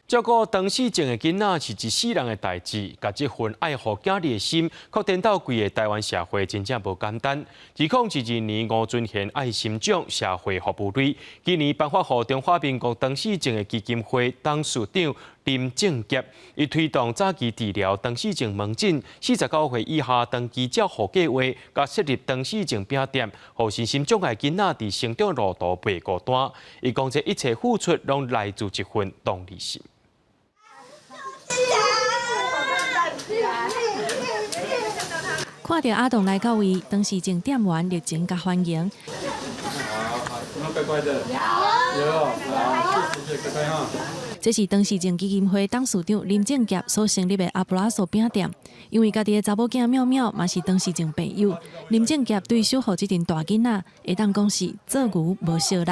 照顧唐氏症的囡仔是一世人的代誌，共這份愛護囝兒的心，擴展到規个台灣社會，真正無簡單。2022年吳尊賢愛心獎社會服務類，今年頒發予中華民國唐氏症的基金會董事長林正傑，伊推動早期治療唐氏症門診、49歲以下長期照護計劃，佮設立唐氏症餅店，予身心障礙囡仔佇成長路途袂孤單。伊講這一切付出，攏來自一份同理心。看著阿棟來到位，唐氏症店員熱情共歡迎。乖乖的，有，好，謝謝乖乖哈。這是唐氏症基金會董事長林正傑所成立的阿布拉索餅店，因為家己的查某囝妙妙嘛是唐氏症病友，林正傑對守護這陣大囡仔，會當講是做牛無惜力。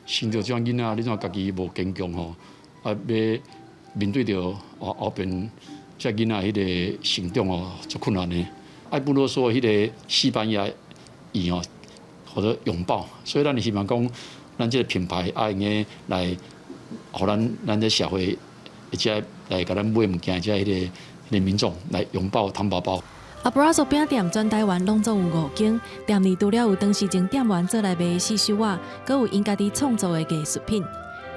生著這種囡仔，你怎家己無堅強吼？啊，欲面對著後後邊這囡仔彼个成長哦，足困難的。埃布羅索彼个西班牙語吼，號做擁抱，所以咱希望講，咱這个品牌愛用得來，予咱咱這社會，會遮來共咱買物件，遮彼个彼个民眾來擁抱糖寶寶。阿布拉索餅店全台灣攏總有五間，店內除了有唐氏症店員做來賣的刺繡仔，閣有𪜶家己創作的藝術品。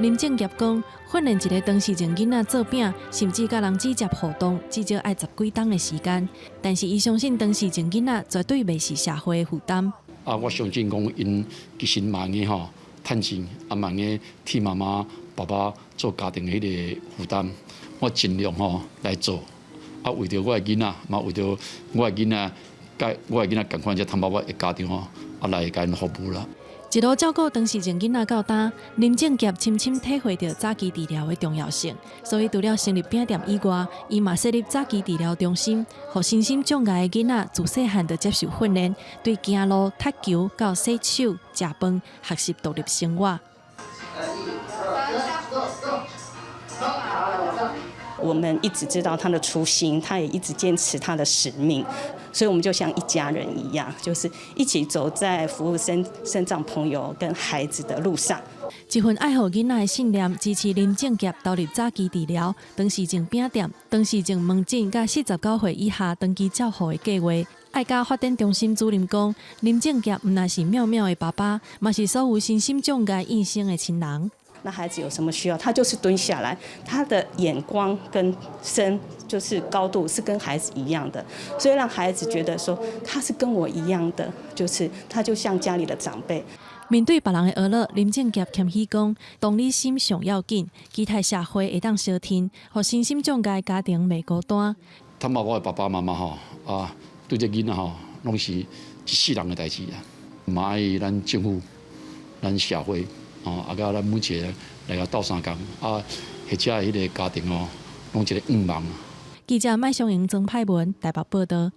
林正傑講，訓練一个唐氏症囡仔做餅，甚至佮人直接互動，至少愛十幾冬的時間。但是伊相信唐氏症囡仔絕對袂是社會的負擔。啊，我相信講，𪜶其實嘛會吼趁錢，啊嘛會替媽媽、爸爸做家庭的彼个負擔。我盡量吼來做，啊為著我的囡仔，嘛為著我的囡仔，佮我的囡仔仝款，這糖寶寶的家長吼，啊來共𪜶服務啦。一路照顧唐氏症囡仔到今，林正傑深深體會著早期治療的重要性。所以除了成立餅店以外，伊嘛設立早期治療中心，予身心障礙的囡仔自細漢就接受訓練，對行路、踢球到洗手、食飯，學習獨立生活。我們一直知道他的初心，他也一直堅持他的使命，所以我們就像一家人一樣，就是一起走在服務身身障朋友跟孩子的路上。這份愛護囡仔的信念，支持林正傑投入早期治療、唐氏症餅店、唐氏症門診，佮49歲以下長期照護的計劃。愛家發展中心主任講，林正傑毋但是妙妙的爸爸，嘛是所有身心障礙醫生的親人。那孩子有什麼需要，他就是蹲下來，他的眼光跟身就是高度是跟孩子一樣的，所以讓孩子覺得說他是跟我一樣的，就是他就像家裡的長輩。面對別人的呵咾，林正傑謙虛講，同理心上要緊，期待社會會當相挺，予身心障礙家庭袂孤單。糖寶寶的爸爸媽媽吼，啊，對這囡仔吼，攏是一世人的代誌啊，嘛愛咱政府、咱社會。哦，啊，佮咱每一个來共鬥相共，啊，或者彼个家庭哦，攏一个願望。記者麥松瑩、曾派文台北報道。